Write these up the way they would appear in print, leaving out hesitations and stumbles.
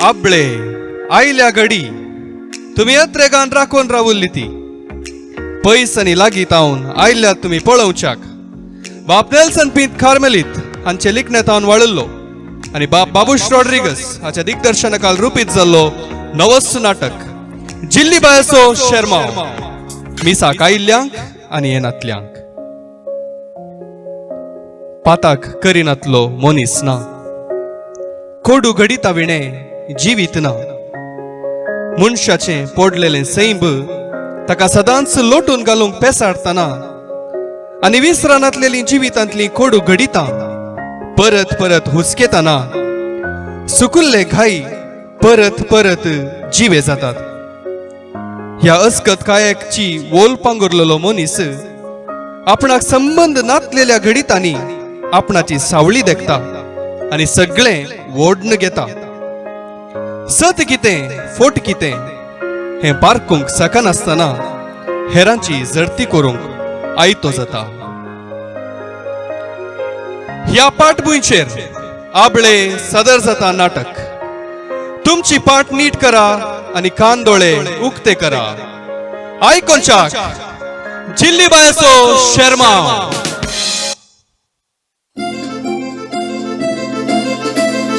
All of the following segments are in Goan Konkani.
आबळे आयल्या घडी तुमी अत्रेगान राखून रावल्ली ती पयस आनी लागीं तावन आयल्यात तुमी पळोवच्याक. बाप नेल्सन पींत कार्मेलीत हांचे लिखण्यातावन वाळिल्लो आनी बाप बाबूश रॉड्रिगस हाच्या दिग्दर्शनाकाल रुपीत जाल्लो नवस्सु नाटक जिल्ली बायसो शेरमाव मिसाक आयिल्ल्यांक आनी येनातल्यांक. पाताक करिनातलो मनीस ना, कोडू घडिता विणें जिवीत ना. मनशाचें पडलेलें सैंब ताका सदांच लोटून घालूंक पेसाडतना आनी विसरानातलेलीं जिवितांतलीं कोडू घडितां परत परत हुसकेतना सुकुल्ले घाई परत परत जिवे जातात. ह्या अस्कत कायकची वोल पांगुरलेलो मनीस आपणाक संबंद नातलेल्या घडितांनी आपणाची सावळी देखता आनी सगळें ओडन घेता. सत कितें फोट कितें हें पारखूंक शकनासतना हेरांची झडती करूंक आयतो जाता. ह्या पाटभुंयचेर आबळे सदर जाता नाटक. तुमची पाट नीट करा आनी कान दोळे उक्ते करा. आयकोनच्याक जिल्ली बायसो शेरमाव.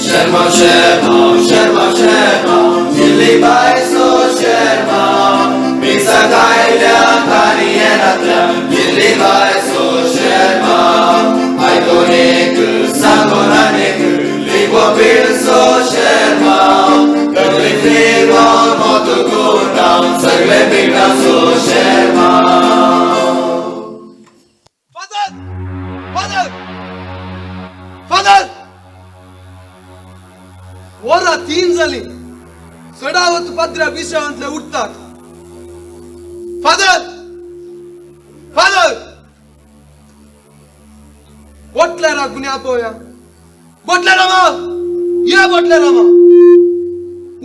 Sherma, Sherma, Sherma, Sherma, Jilly Baiso Sherma, Misa Kailya Kariyenatla, Jilly Baiso Sherma, Aikonek, Sangonanek, Ligwa Pilso Sherma, Gagli Frigo, Motukuna, Sagle Bignaso Sherma. Father! Father! Father! वरां 3 जालीं. चडावत पाद्र्या विशयांतले उठतात. फादर! फादर! बोटलेराक गुन्या पळोवया. बोटलेरामा! ये बोटलेरामा!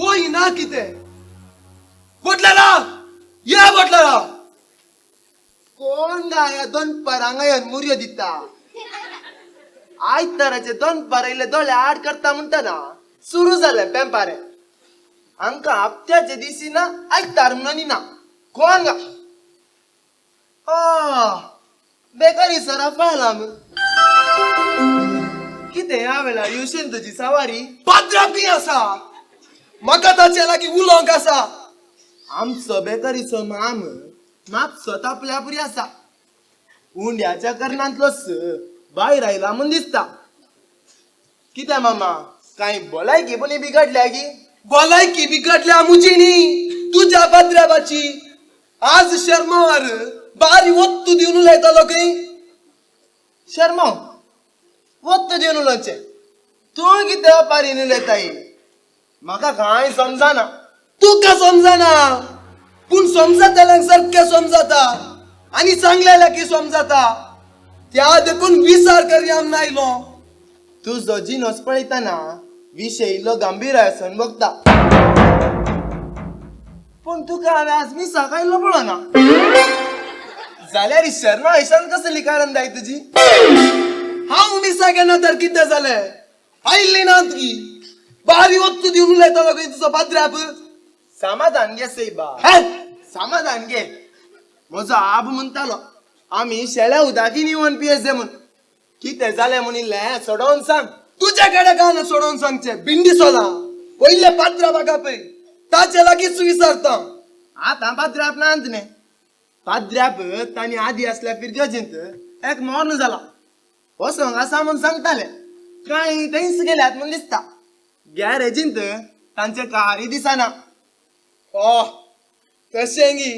वय ना कितें? बोटलेरा! ये बोटलेरा! कोण गाया दोन परांगा येवन मुरयो दिता. आयताराचे दोन पार येयले दोळे आड करता म्हणटना सुरू जालें पेंपारे. हांकां हप्त्याचे दिसी ना आयतार म्हणून ना. कोण गा आ बेकारी सराफ आयला. कितें ह्या वेळार येवशेन तुजी सवारी? पाद्रा खंय आसा? म्हाका ताचे लागीं उलोवंक आसा. आमचो बेकरीचो माम मातसो तापल्या पुरी आसा. उंड्याच्या करणांतलो स भायर आयला म्हूण दिसता. कितें मामा, कांय भलायकी पुणी बिगडल्या गी? भलायकी बिगडल्या मुजी न्ही, तुज्या पाद्र्याबाची. आज शर्मावर बारी वत्तू दिवन उलयतालो खंय. शर्मा वत्त दिवन उलोवचें तूं कितें ओपारीन उलयताय? म्हाका कांय समजना. तुका समजना, पूण समजतल्यांक सारकें समजता आनी सांगलेल्याक की समजता. त्या देखून विचार करया म्हूण आयलो. तुजो जिनोस पळयतना विशय इल्लो गंभीर आसून बघता, पूण तुका हांवें आज मिसाक आयिल्लो पळोना. जाल्यार शर्मा ऐशान कसली कारण जाय तुजी? हांव मिसाक येना तर कितें जालें? आयिल्ली ना तुगी. बारी वत्तू दिवन उलयतालो खंय तुजो पाद्र्याप. समाधान घे सैबा, समाधान घे. म्हजो आब म्हणटालो आमी शेळ्या उदाकी निवन पियेसे म्हूण. कितें जालें म्हूण इल्लें सोडोवन सांग. तुज्या कडेन काय ना सोडोवन सांगचें बिंडी सोला. पयले पाद्र्याबाक पळय, ताचे लागींच विचारता. आतां पाद्र्याप नाच न्ही. पाद्र्याप तांणी आदी आसल्या फिरगजेंत एक मोर्न जाला वसोंक आसा म्हूण सांगताले. कांय थंयच गेल्यात म्हूण दिसता. गॅरेजींत तांचे कारी दिसना. ओ तशें गी,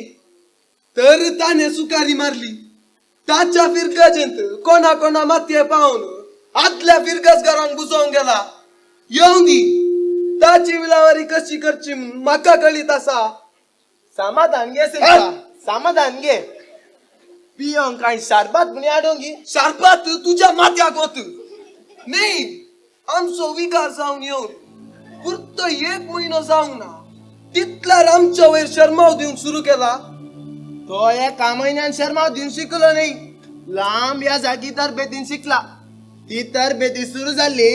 तर ताणें सुकारी मारली. ताच्या फिरगजेंत कोणा कोणा मातये पावन आदल्या फिरगज घरांक बुजोवंक गेला. येवं दी, ताची विलावारी कशी करची म्हूण म्हाका कळीत आसा. समाधान घे सैबा, समाधान घे. पियोंक कांय शारबात म्हूण हाडूंक गी? शारबात तुज्या माथ्याक वत न्ही. आमचो विकार जावन येवन पुरतो 1 म्हयनो जावंक ना तितल्यार आमच्या वयर शर्माव दिवंक सुरू केला. तो एका म्हयन्यान शर्माव दिवन शिकलो न्ही, लांब ह्या जागी तरबेतीन शिकला. ती तरबेती सुरू जाल्ली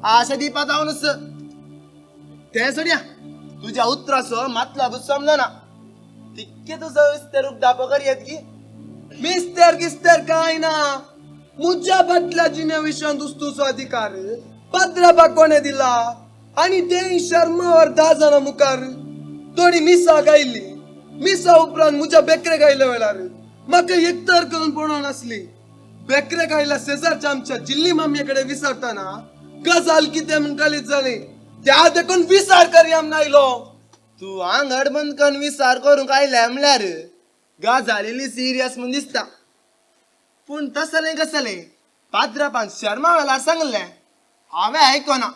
आशा दिपा जावनच. तें सोडया, तुज्या उतराचो मातलाबूच समजना. तिक्के तुजो विस्तर उगडापो कर येत की. मिस्तर गिस्तर काय ना, मुज्या फाटल्या जिण्या विशयांत उस्तुचो अधिकार पाद्राबाक कोणें दिला? आनी तें शर्मावर 10 जाणां मुखार थोडी मिसां गायली. मिसा उपरांत मुज्या बेकरे गायल्या वेळार म्हाका एकतर करून पळोवंक नासली. बेकरे गायल्या शेजारच्या आमच्या जिल्ली मामये कडेन विचारतना गजाल कितें म्हूण कळीत जाली. त्या देखून विचार करया म्हूण आयलो. तूं आंगड बंद करून विचार करूंक आयल्या म्हणल्यार गजाल इल्ली सिरियस म्हूण दिसता. पूण तसलें कसलें पाद्रापान शर्मा वेळार सांगलें हांवें आयकोना.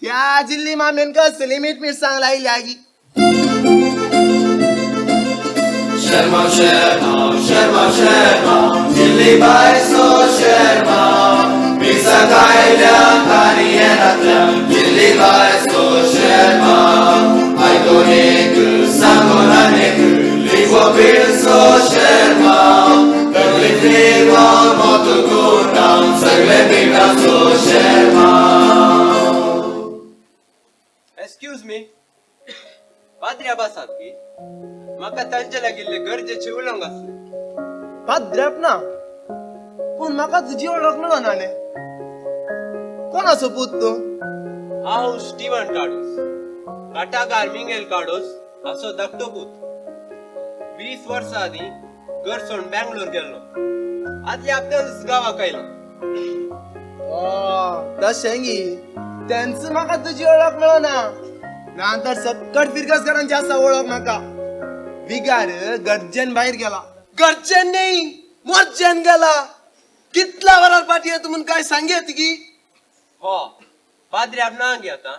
त्या जिल्ली मामेन कसली मीठ मीठ सांग लायली आगी. शर्मा शर्मा शर्मा शर्मा जिल्ली बायसो शर्मा, मिसाक आयल्या कारियेरांतल्या जिल्ली बायसो शर्मा. आयकोन एक सांगोन आनेक लिगो पिळसो शर्मा, तकली फिरवा मोत गुणां सगळे बिगडाचो शर्मा. एक्सक्यूज मी, पाद्र्याब आसात की? म्हाका तांचे लागिल्ले गरजेचे उलोवंक आसलें. पाद्राप ना, पूण म्हाका तुजी वळख मेळना न्ही. कोणाचो पूत तूं? हांव स्टीवन कार्डोस, काटागार मिंगेल कार्डोस हाचो धाकटो पूत. 20 वर्सां आदीं घर सोडून बँगलोर गेल्लो. आदल्या आपल्याच गांवाक आयलो. तशें गी, तेंच म्हाका तुजी वळख मेळना. ना तर सक्कट फिरकसकारांची आसा वळख म्हाका. विगार गरजेन भायर गेला. गरजेन न्ही, मोर्जेन गेला. कितल्या वरार फाटी येता म्हूण काय सांगेत की? हो, पाद्र्याब ना गे आतां.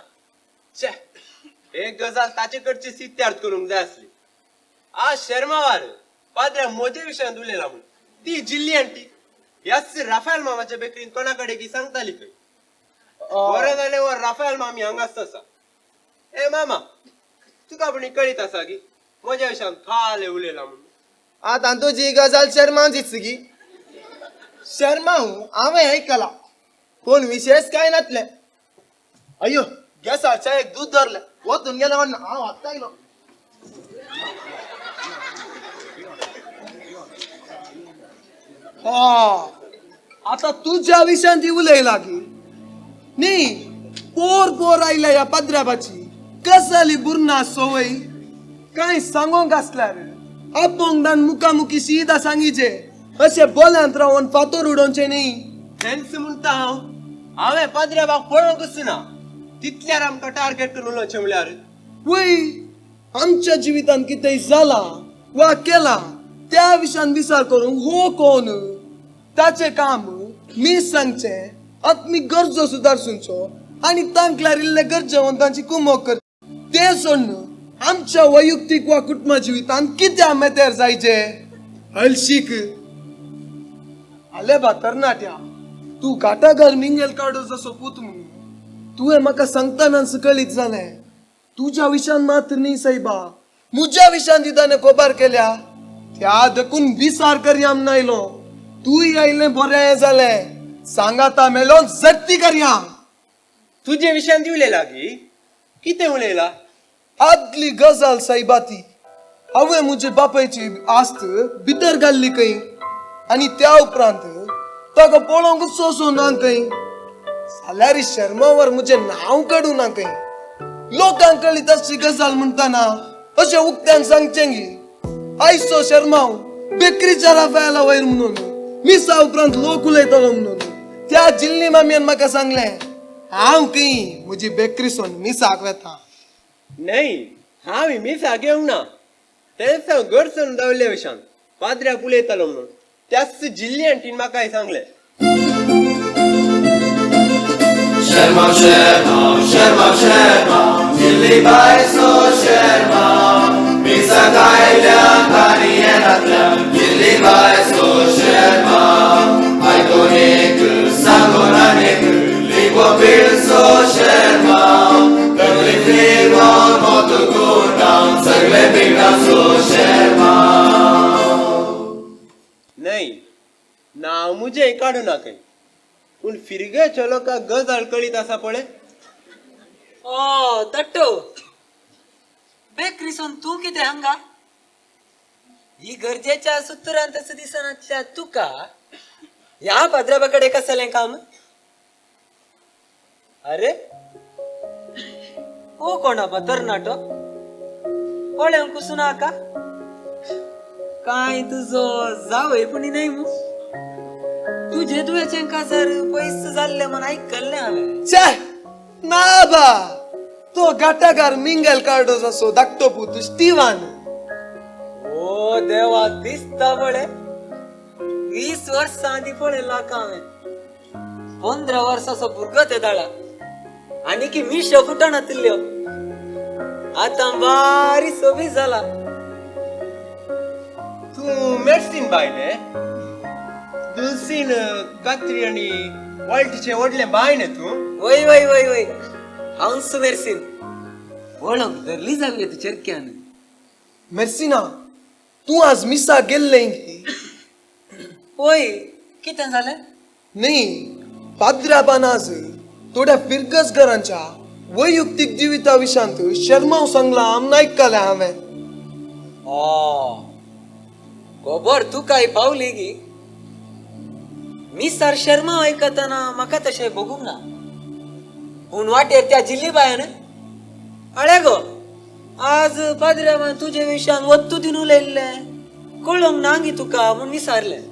छे, एक गजाल ताचे कडची सिद्धार्थ करूंक जाय आसली. आज शर्मावार पाद्र्याब म्हजे विशयांत उलयला म्हूण ती जिल्ली आंटी ह्याच राफायल मामाच्या बेकरीन कोणा कडेन की सांगताली खंय. बरें जालें हो राफायल मामी हांगाच आसा. ए मामा, तुका पूण कळीत आसा की म्हज्या विशयांत खाले उलयला म्हणून? आतां तुजी गजाल शर्मांचीच गी. शर्माव हांवें आयकला, पूण विशेश कांय नातलें. अयो, गॅसार च्यायेक दूद दवरलें, वचून गेलें म्हणून हांव आत्तां आयलो. आतां तुज्या विशयांत ती उलयला की न्ही. पोर पोर आयल्या ह्या पाद्राबाची कसली बुरना संवय. कांय सांगोंक आसल्यार आपोंगदान मुखामुखी सीधा सांगिचे, अशें बोल्यांत रावन फातोर उडोवचें न्ही. तेंच म्हणटा हांव, हांवें पाद्र्याबाक पळोवंकच ना. तितल्यार आमकां टार्गेट करून उलोवचें म्हणल्यार वय, आमच्या जिवितांत कितेंय जालां वा केलां त्या विशयान विचार करूंक हो कोण? ताचें काम मी सांगचें, आत्मीक गरजो सुदारसुंचो आनी तांकल्यार इल्ले गरजेवंतांची कुमोक कर. तें सोडून आमच्या वैयक्तीक वा कुटुंब जिवितांत कित्याक मेतेर जायचे? हळशीक आले बा तरणाट्या, तूं घाटाघर मिंगेल कार्डोजाचो पूत म्हणून तुवें म्हाका सांगतानाच कळीत जालें. तुज्या विशयान मात्र न्ही सायबा, मुज्या विशयान ती ताणें कोबार केल्या. त्या देखून विचार करया म्हूण आयलो. तूंय आयलें बरें जालें, सांगाता मेलो जट्टी करया. तुजे विशयान ती उलयला की? कितें उलयला? आदली गजाल सायबा ती. हांवें म्हजे बापायची आस्त भितर घाल्ली खंय, आनी त्या उपरांत ताका पळोवंकच सोंसो ना खंय. जाल्यार शर्मावर म्हजें नांव काडूं ना खंय. लोकांक कळीत आसची गजाल म्हणटाना अशें उक्त्यान सांगचें गी. आयचो शर्माव बेकरीच्या राफायला वयर म्हणून मिसा उपरांत लोक उलयतलो म्हणून त्या जिल्ली मामयेन म्हाका सांगलें. हांव खंय म्हजी बेकरी सोडून मिसाक वेता. न्हय, हांव मिसाक येवंक ना. तेंच हांव घर सोडून धांवले विशान पाद्र्याक उलयतालो म्हणून त्याच जिल्ली आंटीन म्हाकाय सांगलें. शर्मा शर्मा शर्मा शर्मा जिल्ली बायसो शर्मा, मिसाक आयल्या कारियेरांतल्या जिल्ली बायसो शर्मा. आयकोन एक सांगोन आनेक लिगो पिळसो शर्मा, तकली फिरवा मोत गुणां सगळे बिगडाचो शर्मा. न्हय, नांव मुजें काडूं नाकाय, पूण फिरगेच्या लोकांक गजाल कळीत आसा पळय. ओ तट्टो बेकरीसून तूं कितें हांगा? ही गरजेच्या सुत्रान तसं दिसनातल्या तुका ह्या पाद्र्याबा कडेन कसलें काम? अरे ओ कोण बा तरणाटो पळोवंक कुसून नाका काय तुजो जावय पुणी न्हय मू? तुजे तुवेचें काजार पयस जाल्लें म्हण आयकल्लें हांवें. छे ना बा, तो घाटागार मिंगल कार्डोज असो धाकटो पूत स्टीवान. ओ देवा, दिसता पळे 20 वर्सां आदीं पळयला हांवें. 15 वर्सांचो भुरगो ते दाळा आनी की मिशो फुटनातिल्ल्यो, आतां बारी सोबीत जाला. तूं मेडसीन बाय न्ही? दुलसीन कात्री आनी वाळटीचें व्हडलें बाय न्ही तूं? वय वय वय वय, हांवच मेर्सीन. वळख धरली जावया तूं चरक्यान. मेर्सिना, तूं आज मिसा गेल्लें गी? वय, कितें जालें? न्ही, पाद्र्याबान आज थोड्या फिरगस घरांच्या वैयुक्तीक जिविता विशांत शर्माव सांगला आमकां आयकलें हांवें. खबर तुकाय पावली गी? मिसार शर्मा आयकतना म्हाका तशें भोगूंक ना, पूण वाटेर त्या जिल्ली बायान अळे गो आज पाद्र्याबान तुजे विशयान वत्तू दिवन उलयल्लें, कळोंक ना गी तुका म्हूण विसारलें.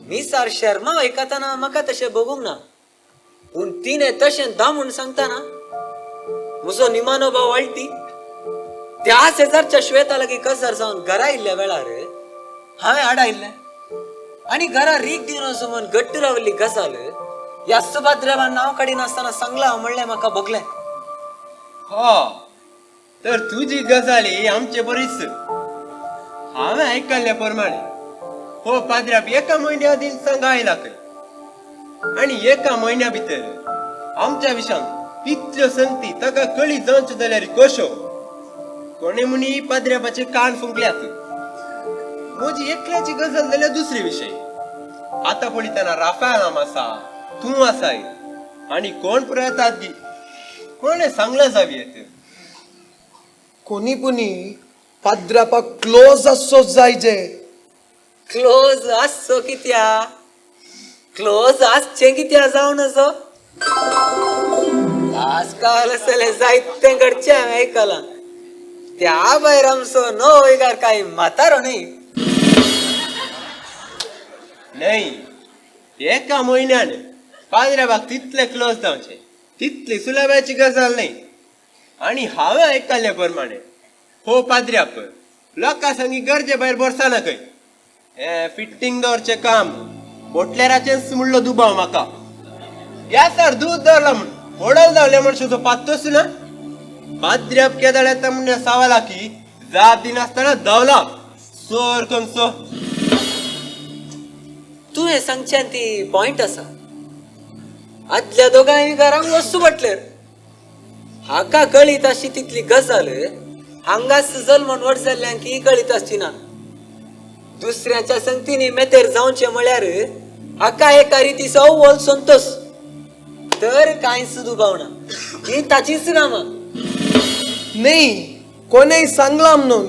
मिसार शर्मा आयकतना म्हाका तशें भोगूंक ना, पूण तिणें तशें दामून सांगतना म्हजो निमानो भाव वाळटी त्या शेजारच्या श्वेता लागीं कसार जावन घरा आयिल्ल्या वेळार हांवें आडायल्लें आनी घरा रीक दिवन वचूं म्हूण घट्ट रावल्ली गजाल ह्या सुभाद्रेबान नांव काडिनासतना सांगलां म्हणलें म्हाका भोगलें. हो तर तुजी गजाल ही आमचे बरीच. हांवें आयकल्ल्या प्रमाणे हो पाद्र्याब एका म्हयन्या आदीं सांगा आयला खंय, आनी एका म्हयन्या भितर आमच्या विशांत इतल्यो संगती ताका कळी जावच्यो जाल्यार कश्यो? कोणे म्हणी पाद्र्याबाचे कान फुंकल्यात. म्हजी एकल्याची गजाल जाल्यार दुसरी विशय. आतां पळयतना राफायल आसा, तूं आसाय आनी कोण पुराय येतात गी, कोणें सांगलां जावयेत. कोणी पुणी पाद्र्यापाक क्लोज आसचो जायजे. क्लोज आसचो कित्या? क्लोज आसचें कित्या जावन नजो? आजकाल असलें जायतें घडचें हांवें आयकलां. त्या भायर आमचो नवो वयगार कांय म्हातारो न्ही. न्हय, एका म्हयन्यान पाद्र्याबाक तितले क्लोज जावचें तितली सुलभाची गजाल न्हय. आनी हांवें आयकल्ल्या प्रमाणे हो पाद्र्याप लोकां संगी गरजे भायर बरसाना खंय. हें फिट्टींग दवरचें काम बोटलेराचेंच म्हणलो दुबाव म्हाका. गॅसार दूद दवरला म्हूण होडल धांवल्या मनशाचो पात्तोच ना. पाद्र्याप केदाळ येता म्हण सवाला की जाप दिनासतना धांवला सोर खंयचो. तुवें सांगच्यान ती पॉयंट आसा. आदल्या दोगांय घरांक वस्तू पटलेर हाका कळीत आशी तितली गजाल हांगाच जल्मून व्हड जाल्ल्यांक ही कळीत आसची ना. दुसऱ्याच्या संगतीनी मेतेर जावचें म्हळ्यार हाका एका रितीचो अव्वल संतोष, तर कांयच दुबाव ना ही ताचीच कामां. न्ही, कोणेय सांगलां म्हणून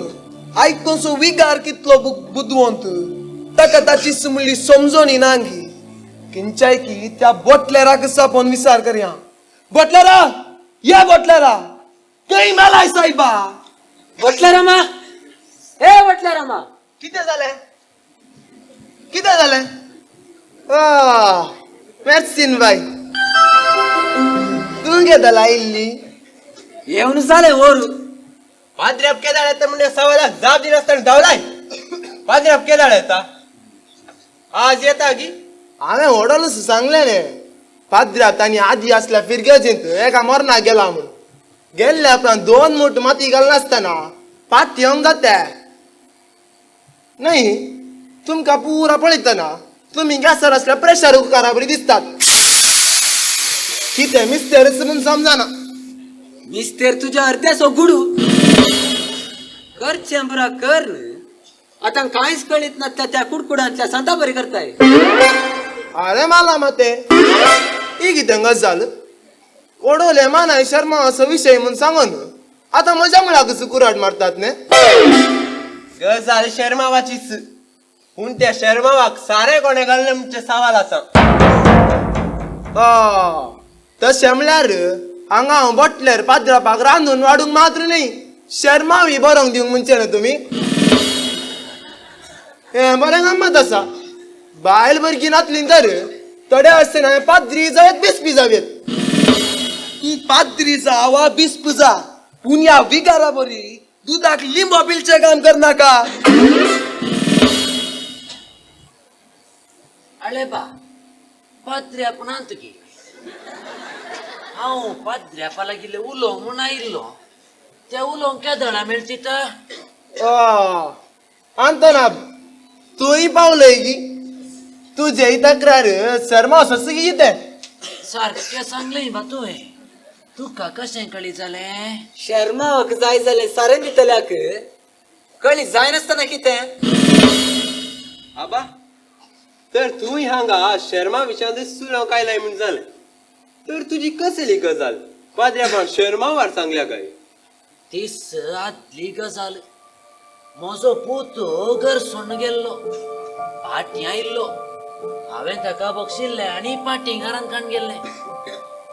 आयकोसो विगार कितलो बुदवंत ताका ताचीच म्हणली समजोनी ना गी. किंचाय की त्या बोटलेराक आपोवन विचार करया. बोटलेरा, या बोटलेरा, खंय मेलाय सायबा? बोटलेरामा, हे बोटलेरामा, कितें जालें? कितें जालें? मेर्सीन बाय, तूं घेतला आयिल्ली? येवन जालें वर. पाद्र्याब केदाळ येता म्हणजे सवालाक जाप दिनासतना धांवलाय. पाद्र्याब केदाळ येता? आज येता गी? हांवें व्हडलूच सांगलें न्ही पाद्र्याब तांणी आदी आसल्या फिरगेजींत एका मरणाक गेला म्हूण. गेल्ल्या उपरांत 2 मूठ माती घालनासतना पात येवंक जाता न्हय. तुमकां पुरा पळयतना तुमी गॅसार आसल्या प्रेशर कुकरा बरी दिसतात. कितें मिस्तेरच म्हूण समजना. मिस्तेर तुज्या अर्द्याचो गुडू करचें पुरा कर. आतां कांयच कळीत नासल्या त्या कुडकुडांतल्या सांता बरी करताय. अरे माला माते, ही कितें गजाल? कोडोले मानाय शर्मा असो विशय म्हूण सांगून आतां म्हज्या मुळाक कुराड मारतात न्ही. गजाल शर्मावाचीच, पूण त्या शर्मावाक सारे कोणे घालले म्हणचे सवाल आसा. तशें म्हळ्यार हांगा हांव बटलेर पाद्रापाक रांदून वाडूंक मात्र न्ही, शर्मावी बरोवंक दिवंक म्हणचे न्हू तुमी. हें बरें गम्मत आसा. बायल भुरगीं नातली तर थोड्या आसतना हांवें पाद्री जायत बेसपी जावयेत. तूं पाद्री जा वा बिस्प जा, पूण ह्या विगारा बरी दुदाक लिंबो पिलचें काम करनाका. अळे बा, पाद्र्याप ना तुगे. हांव पाद्र्यापा लागिल्ले उलोवंक म्हूण आयिल्लो, त्या उलोवंक केदळा मेळची तर? आंतोनाब, तूंय पावलय की तुजेय तक्रार शर्मा असो कितें? सारकें सांगलें बा तुवें. तुका कशें कळी जालें? शर्माक जाय जालें सारें दितल्याक कळी जायनासतना कितें? आबा, तर तूंय हांगा शर्मा विशांत सुलोवंक आयलाय म्हूण जालें. तर तुजी कसली गजाल पाद्र्याबान शर्मावार सांगल्या काय? तीस आदली गजाल. म्हजो पूत घर सोडून गेल्लो, पाटी आयिल्लो. हांवें ताका बक्षिल्लें आनी पाटी घरान काडून गेल्लें.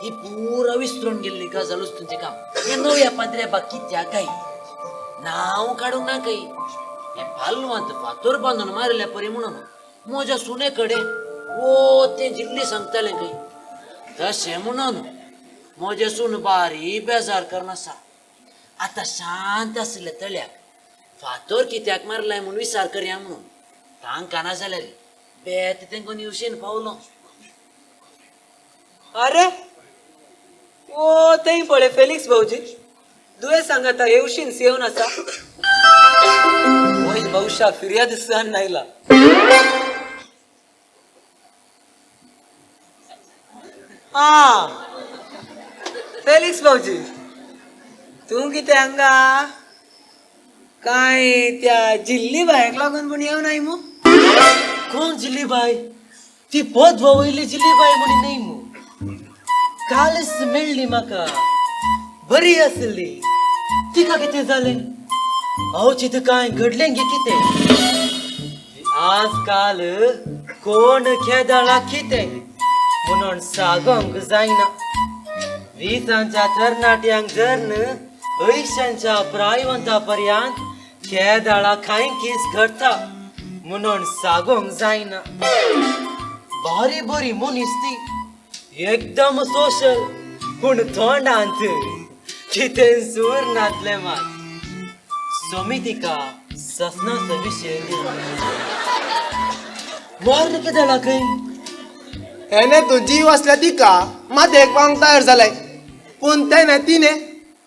ही पुरा विसरून गेल्ली गजाल उस्तुंचें काम. हें नव्या पाद्र्याबाक कित्याक काय नांव काडूंक ना काय? हें पालवांत फातर बांदून मारिल्ल्या परी म्हणून म्हज्या सुने कडेन ओ तें जिल्ली सांगतालें खंय. तशें म्हणून म्हजें सून बारी बेजार करनासा. आतां शांत आशिल्ल्या तळ्याक फातर कित्याक मारलाय म्हूण विचार करया म्हणून तांकां ना जाल्यार बेत तेंको निवशेन पावलो. अरे ओ थंय पळय फेलिक्स भाऊजी, दुयें सांगाता येवशीन येवन आसा. होय बहुशा फिर्याद सहन नायला. हा फेलिक्स भाऊजी, तूं कितें हांगा काय त्या जिल्ली बायक लागून पूण येवन I मू? कोण जिल्ली बाय? ती पदवा वयली जिल्ली बाय म्हणी न्हय मू? कालच मेळ्ळी म्हाका, बरी आसली. तिका कितें जालें? हांव कांय घडलें गे कितें? आजकाल कोण खेदाळा कितें म्हणून सागोंक जायना. विसांच्या तरणाट्यांक धरून अंयशांच्या प्रायवंता पर्यंत खेदाळा कांय कीस घडटा म्हणून सागोंक जायना. बारी बरी मनीस ती, एकदम सोशल, पूण तोंडांत कितें सूर नातलें मात. सोमी तिका ससनाचो विशय मर्ण केदळा खंय. हेणे तो जीव आसल्या तिका माथेक पावंक तयार जालाय, पूण तेणे तिणे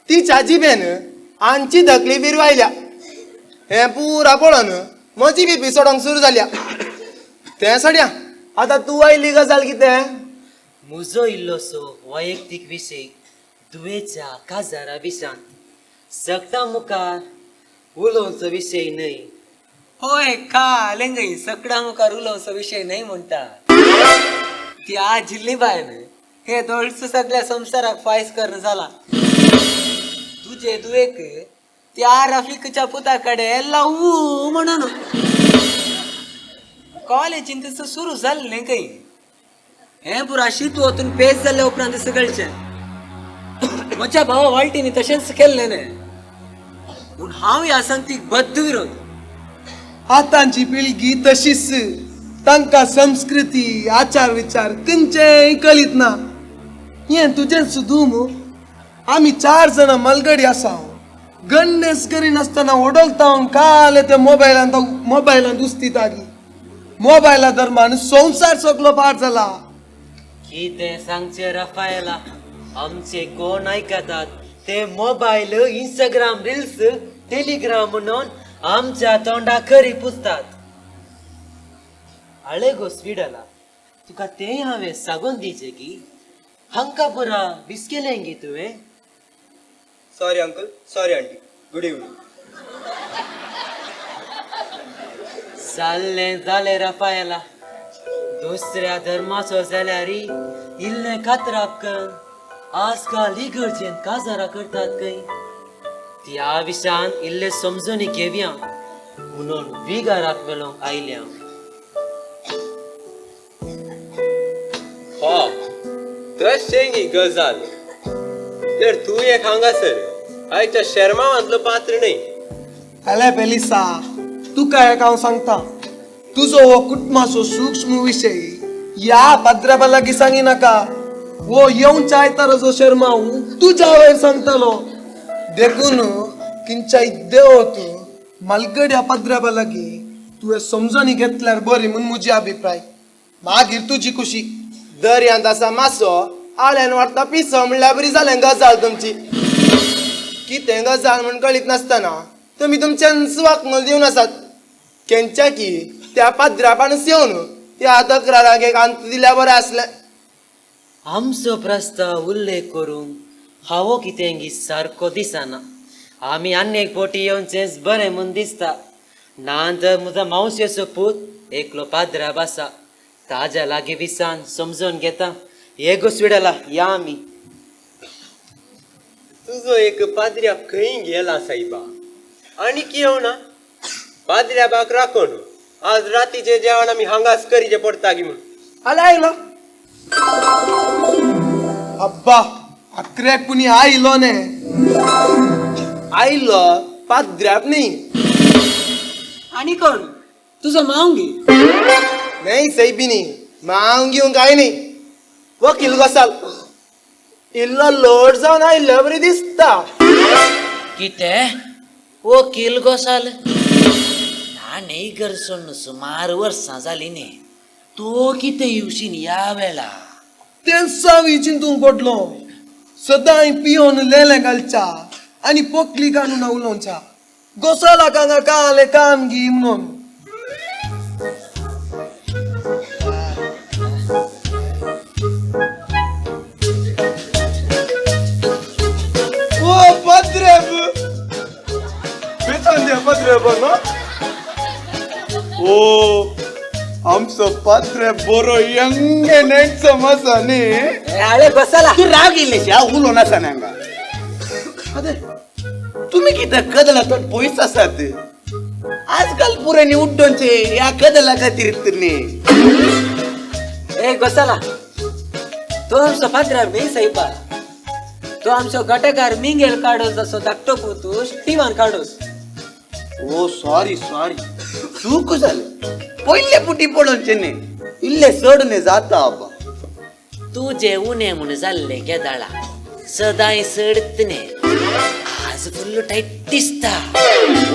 तिच्या जिबेन आमची धकली फिरवायल्या. हें पुरा पळोवन म्हजी बीपी चडोंक सुरू जाल्या. तें सोड्या, आतां तूं आयली गजाल कितें? म्हजो इल्लोसो वैयक्तीक विशय दुयेच्या काजारा विशांत सगळ्यां मुखार उलोवचो विशय न्हय. होय कालें गई सगळ्यां मुखार उलोवचो विशय न्हय म्हणटा. त्या जिल्ली बायन हे दोळस सगळ्या संवसाराक फायस करून जाला. तुजे दुयेक त्या रफीकच्या पुता कडेन लावू म्हणून कॉलेजीन तसं सुरू जालें न्ही खंय. हें पुरा शीत वतून पेज जाल्या उपरांत सगळचें म्हज्या भावा वाळटीनी तशेंच केल्लें न्ही. पूण हांव ह्या संगतीक बद्द विरोध. आतांची पिळगी तशीच, तांकां संस्कृती आचार विचार खंयचेय कळीत ना. हें तुजेंच दुम. आमी चार जाणां मलगडी आसा, गण्णेस करिनासतना ओडलता काल ते मोबायलान मोबायलान दुसती तागी. मोबायला दरम्यान संवसार सगलो पार जाला. कितें सांगचें रफायला, आमचे कोण आयकतात ते मोबायल, इंस्टाग्राम रिल्स, टेलिग्राम म्हणून आमच्या तोंडा खरी पुसतात. आळे गो स्वीडला, तुका तें हांवें सागोन दिचें की हांकां पुरा बिस्केलें गे तुवें. Sorry uncle, sorry aunty, good evening. जाल्लें जालें रफायला, दुसऱ्या धर्माचो जाल्यार इल्लें कातराप कर. आजकाल इगर्जेन काजारा करतात खंय. त्या विशयान इल्ले समजून घेवया म्हणून विगाराक मेळोंक आयल्या. हो तशें ही गजाल. तर तूं एक हांगासर आयच्या शेर्मावांतलो पात्र न्हय. हॅले बेलिसा, तुका एक हांव सांगता, तुजो हो कुटुंबाचो सूक्ष्म विशय ह्या पाद्र्याबा लागीं सांगी नाका. वो येवच्या आयताराचो शेर्मांव तुज्या वयर सांगतलो. देखून किंचाय देव तूं मालगड्या पाद्र्याबा लागीं तुवें समजणी घेतल्यार बरी म्हूण म्हजी अभिप्राय. मागीर तुजी खुशी. दर्यांत आसा मासो आल्यान वाडटा पिसो म्हणल्यार बरी जालें गजाल तुमची. कितें गजाल म्हूण कळीत नासतना तुमी तुमच्यान वागणूक दिवन आसात. केंच्या की त्या पाद्रापानच येवन त्या तक्राराक एक अंत दिल्यार बरें आसलें. आमचो प्रस्ताव उल्लेख करूंक हांव कितें सारको दिसना. आमी आनी एक फावटी येवचेंच बरें म्हूण दिसता. ना तर म्हजो मावशेचो पूत एकलो पाद्राब आसा, ताज्या लागीं विसान समजून घेता. हे गोसविडला या आमी. तुजो एक पाद्र्याब खंय गेला सायबा, आनीक येवना? पाद्र्याबाक राखून आज रातीचें जेवण आमी हांगाच करीचें पडटा गी म्हूण. आले आयलो अब्बा, आकऱ्याक पुणी आयलो ने. आयलो पाद्र्याब न्ही. आनी कोण तुजो माव गी? नाही सैबिनी, मांग घेवंक काय न्ही. वकील गोसाल इल्लो लोड जावन आयिल्ले बरी दिसता. कितें वकील गोसाल? ताणें इगर्ज सोडून सुमार वर्सां जालीं न्ही, तो कितें येवशीन ह्या वेळा? तेंच हांव चिंतूंक पडलो. सदांय पियोन लेले घालच्या आनी पोकली काडून उलोवच्या गोसालाक हांगा काले काम गी म्हणून. ओ पाद्र्याब, बेचान द्या पाद्र्याब न्हू. ओ आमचो पाद्रे बरो यंग हँडसम आसा न्ही. आळे गोसाला तूं राग येयलेशी हांव उलोवन आसा न्ही हांगा. आरे तुमी कितें कदला तोंड पयस आसात. आजकाल पुरांनी उड्डोनचे ह्या कदला खातीर न्ही. ए गोसाला, तो आमचो पाद्र्याब न्ही सायबा, तो आमचो घटकार मिंगेल कार्डोस जसो धाकटो पूत स्टिवन कार्डोस. ओ सॉरी सॉरी, चूक जालें. पयले पुटी पळोवचें न्ही, इल्लें चड न्ही जाता आबा. तुजें उणें म्हूण जाल्लें केदाळा सदांय सडत न्ही, आज फुल्ल टायट दिसता.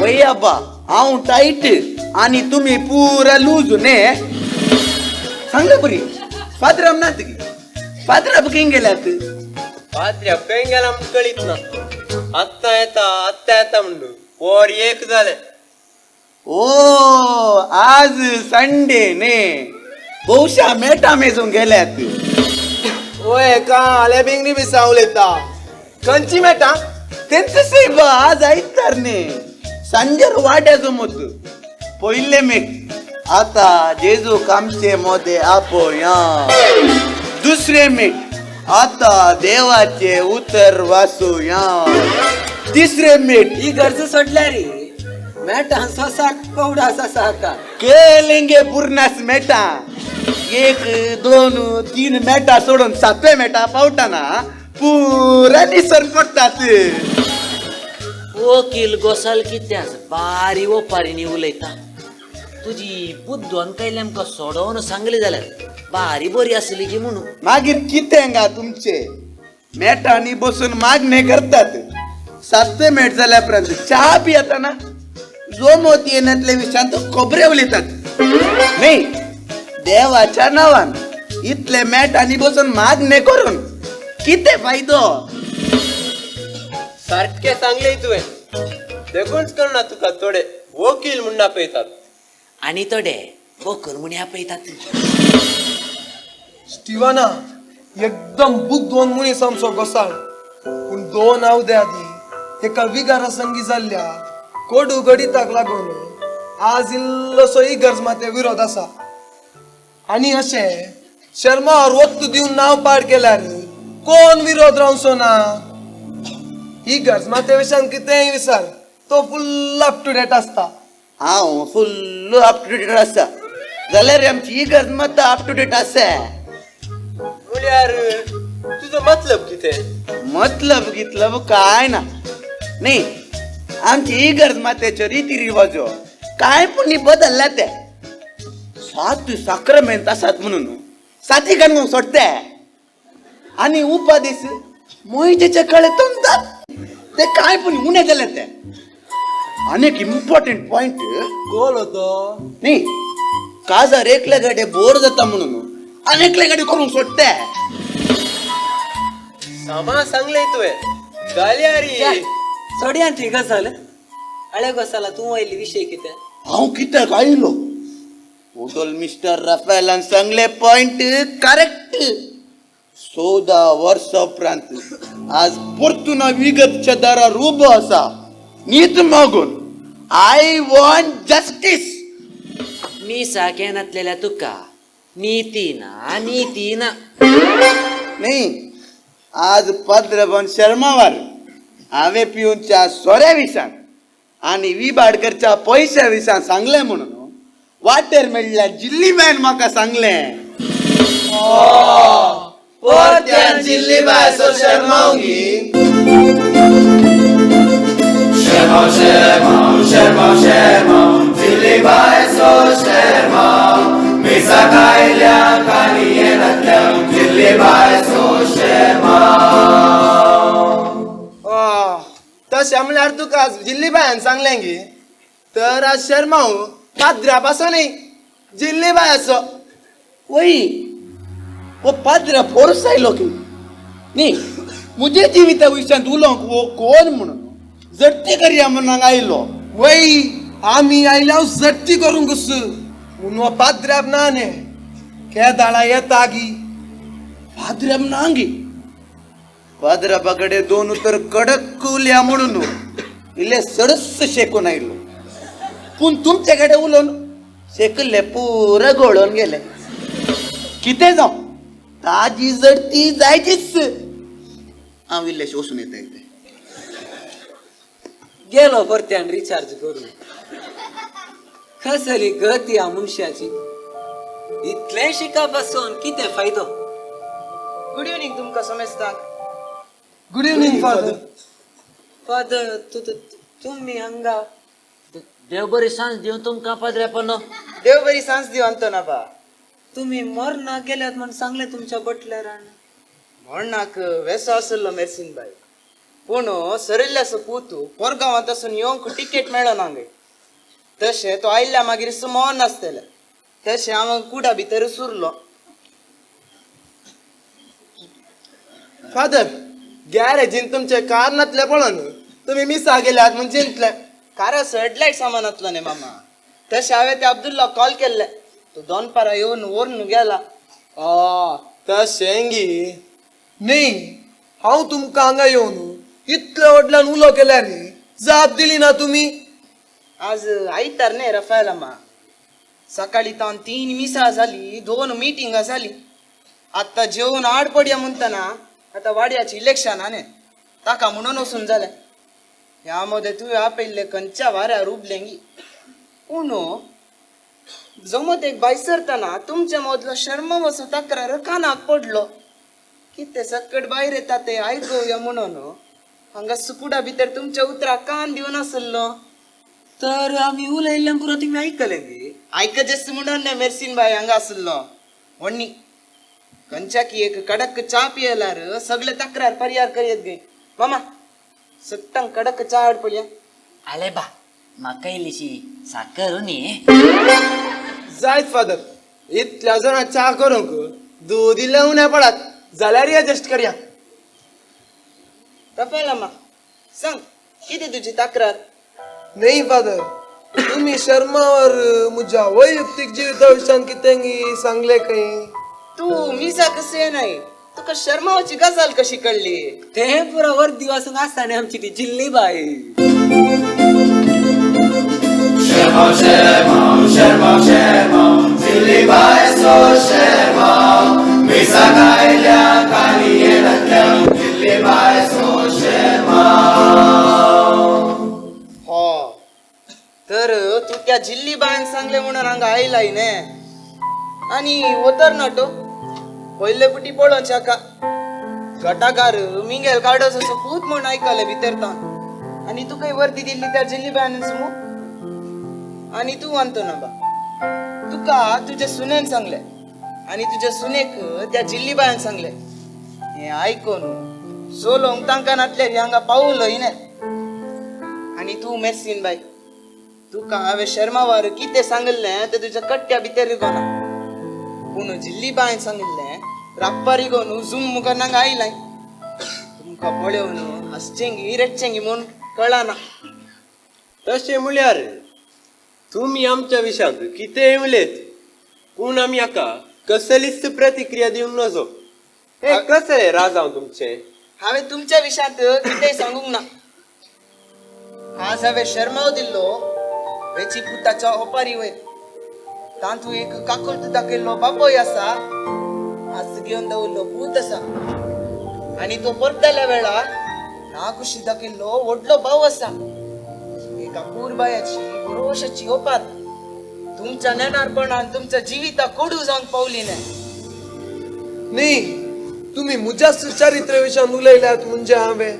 वय आबा, हांव टायट आनी तुमी पुरा लूज न्ही. सांगले बरी फादराब नात गी, फादराब खंय गेल्यात? पाद्र्याब खंय गेला म्हूण कळीत ना. आत्तां येता आत्तां येता म्हणून वर एक जालें. ओ आज संडे न्ही, बहुशा मेटा मेजूंक गेल्यात. ओय का आले बिंगडी बिसा उलयता खंयची मेटा? तेंच सायबा आज आयतार न्ही, सांजेर वाड्या जमत पयले मेट. आतां जेजू कामचे मोदे आपोया. दुसरे मेट आतां देवाचे उतर वाचुया. तिसरे मेट ही गरज सोडल्यार मेटान सोसाक कवडो आसा सारका. केलेंगे पुर्णास मेटा. 1 2 3 मेटा सोडून सातवे मेटा पावताना पुरा निसर पडटात. वकील गोसाल कितें आसा बारी ओपारींनी उलयता. तुजी बुद्दोन कायले आमकां सोडोवन सांगली जाल्यार बारी बरी आसली की म्हणून. मागीर कितें गा तुमचे मेटांनी बसून मागणे करतात. सातवे मेट जाल्या उपरांत च्या पियेतना जो मोती येण्यातल्या विशयांत खबरे उलयतात न्ही. देवाच्या नांवान इतले मेटांनी बसून मागणे करून कितें फायदो? सारकें सांगलें तुवें, देखूनच कळना तुका थोडे वकील म्हूण आपयतात आनी थोडे वकल म्हूण आपयतात. स्टिवना एकदम बुद्ध मनीस आमचो गोसाळ, पूण 2 आवदे आदी एका विगारा संगी जाल्ल्या कोडू गडिताक लागून आज इल्लोसो इगर्ज माते विरोध आसा. आनी अशें शर्मावर वत्तू दिवन नांव पाड केल्यार कोण विरोध रावचो ना. ही गरज माते विशयान कितेंय विचार, तो फुल अप टू डेट आसता. हांव फुल्ल अप टू डेट आसा जाल्यार आमची ही गरज मात अप टू डेट आसा. म्हळ्यार तुजो मतलब कितें? मतलब गितलब काय ना, न्ही आमची ही गरज मातेच्यो रिती रिवाजो काय पण बदलल्या ते. सात साक्रमेंत आसात म्हणून साती कान सोडते आनी उपादीस मोहिजेच्या कळे तोंडात ते काय पण उणें जाले ते. आनी एक इम्पॉर्टंट पॉयंट गोल होतो न्ही, काजार एकल्या गाडे बोर जाता म्हणून आनी एकले गाडी करूंक सोडते. सामा सांगलें तुवें जाल्यार सोडया ती गजाल. अळे गोसाला तूं वयली विशय कितें? हांव कित्याक आयलो ओदोल मिस्टर राफेलान सांगले पॉयंट करेक्ट. 14 वर्सां उपरांत आज परतून हांव विगतच्या दारार उबो आसा नीत मागून. I want justice. मिसाक येनातलेल्या तुका नीती ना नीती ना. न्ही आज पद्रबन शर्मावर हांवें पिवनच्या सोऱ्या विशान आनी विबाडकरच्या पयश्या विशान सांगलें म्हणून वाटेर मेळ्ळ्या जिल्ली मॅन म्हाका सांगलें. परत्यान जिल्ली बायचो शर्मावगी. शर्माव शर्माव शर्माव शर्माव जिल्ली बायचो शर्माव, मिसाक आयल्या कानी येनातल्या जिल्ली बायचो शर्माव. तशें म्हणल्यार तुका जिल्ली बायान सांगलें गी, तर आज शर्माव पाद्र्या पासून न्ही जिल्ली बायाचो. वय हो पाद्रा फोर्स आयलो की न्ही मुजे जिविता विशयांत उलोवंक हो कोण म्हणून जडती करया म्हणून हांगा आयलो. वय आमी आयल्या जट्टी करूंक म्हूण हो पाद्र्याप ना न्ही केदाळा येता गी. पाद्र्याप ना गी, पाद्रापा कडेन दोन उतर कडक उलया म्हणून इल्ले सडस शेकून आयलो, पूण तुमचे कडेन उलोवन शेकल्ले पुरा घोळोवन गेले. कितें जावं ताजी जडती जायचीच. हांव इल्लेशें वचून येता. इतलें गेलो परत्यान रिचार्ज करून. कसली गती ह्या मनशाची. इतलें शिकप आसून कितें फायदो? गुड इवनींग तुमकां समेस्तांक. Good evening father. Father तुमी हांगा? देव बरी सांज दिवं तुमकां पाद्र्यापनो. देव बरी सांज दिवं अंतोनाबा. तुमी मरणाक गेल्यात म्हण सांगलें तुमच्या बटलरान. मरणाक वेसो आसलो मेर्सीन बाय, पूण सरिल्ल्याचो पूत कोरगांवांत आसून येवंक टिकेट मेळना गे. तशें तो आयल्या मागीर मरण आसतलें. तशें हांव कुडा भितर सुरलो. फादर गॅरेजीन तुमचे कार नातले पळोवन तुमी मिसा गेल्यात म्हूण चिंतले. काराचो हेडलायट सामान आसलो न्ही मामा. तशें हांवें त्या अब्दुल्लाक कॉल केल्ले, तो दोनपारा येवन व्हरून गेला. तशें गी न्ही, हांव तुमकां हांगा येवन इतल्या व्हडल्यान उलो केल्यार जाप दिली ना तुमी. आज आयतार न्ही रफायलामा. सकाळी तावन 3 मिसां जाली, 2 मिटिंगां जाली. आतां जेवन आड पडया म्हणटना आतां वाड्याची इलेक्शन न्ही, ताका म्हणून वचून जालें. ह्या मदें तुवें आपयल्लें खंयच्या वाऱ्यार उबलें गी. पूण जमत एक भायर सरतना तुमच्या मदलो शर्मावचो तक्रार कानाक पडलो. कितें सकट भायर येता तें आयकुया म्हणून हांगा सुकुडा भितर तुमच्या उतराक कान दिवन आसलो. तर आमी उलयल्ल्यान पुरो तुमी आयकलें गी? आयकजेस म्हणून न्ही मेर्सीन बाय हांगा आसलो. व्हडनी खंयच्या की एक कडक च्या पियेल्यार सगळे तक्रार परियार करयत गे. मामा सट्टांक कडक च्या हाड पळया. आले बा म्हाका इल्लीशी साकर न्ही. जायत फादर, इतल्या जाणां च्या करूंक दूद इल्लें उणें पडात जाल्यार एडजस्ट करया. रफेलामा सांग कितें तुजी तक्रार? न्ही फादर, तुमी शर्मावर म्हज्या वैयक्तीक जिविता विशयान कितें सांगलें खंय. तूं मिसा कशें येनाय, तुका शर्मावची गजाल कशी कळ्ळी? तें पुरो वर्दी वासूंक आसता न्ही आमची ती जिल्ली बाय. शर्माव शर्माव शर्माव शर्माव जिल्ली बायचो शर्माव, मिसाक आयल्या कानी येनातल्या हो तर तू त्या जिल्ली बायन सांगले म्हणून हांगा आयलाय ने. आनी वतर नाटो पयले पुटी पळोवच्या का गटाकार मिंगेल कार्डोस असो पूत म्हूण आयकले भितर तान. आनी तुका वर्दी दिल्ली त्या जिल्ली बायनच मू. आनी तूं वानतो ना बा, तुका तुज्या सुनेन सांगले आनी तुज्या सुनेक त्या जिल्ली बायन सांगले. हें आयकोन सोलोंक तांकां नातल्यार हांगा पावलो न्ही. आनी तूं मेर्सीन बाय, तुका हांवें शर्मावार कितें सांगिल्लें तें तुज्या कट्ट्या भितर रिगोना. पूण जिल्ली बायन सांगिल्लें राप्पा रिगोन झूम मुखार नांगा आयलाय. तुमकां पळोवन हांसचेंगी रडचेंगी म्हूण कळना. तशें म्हळ्यार तुमी आमच्या विशयांत कितेंय उलयत पूण आमी हाका कसलीच प्रतिक्रिया दिवंक नजो. हे कसलें राजांव तुमचें? हांवें तुमच्या विशयांत कितेंय सांगूंक ना. आज हांवें शर्माव दिल्लो वेची पुताच्या ओपारी वयर. तातूंत एक काकुळट दाखयल्लो बापोय आसा, आज घेवन दवरलो पूत आसा. आनी तो परतल्या वेळार नाखुशी दाखयल्लो व्हडलो भाव आसा. एका पूरबायाची भरोशाची ओपार तुमच्या नेणारपणान तुमच्या जिविता कोडू जावंक पावली न्हय. न्ही, तुमी म्हज्याच चारित्र्या विशयान उलयल्यात म्हणजे हांवें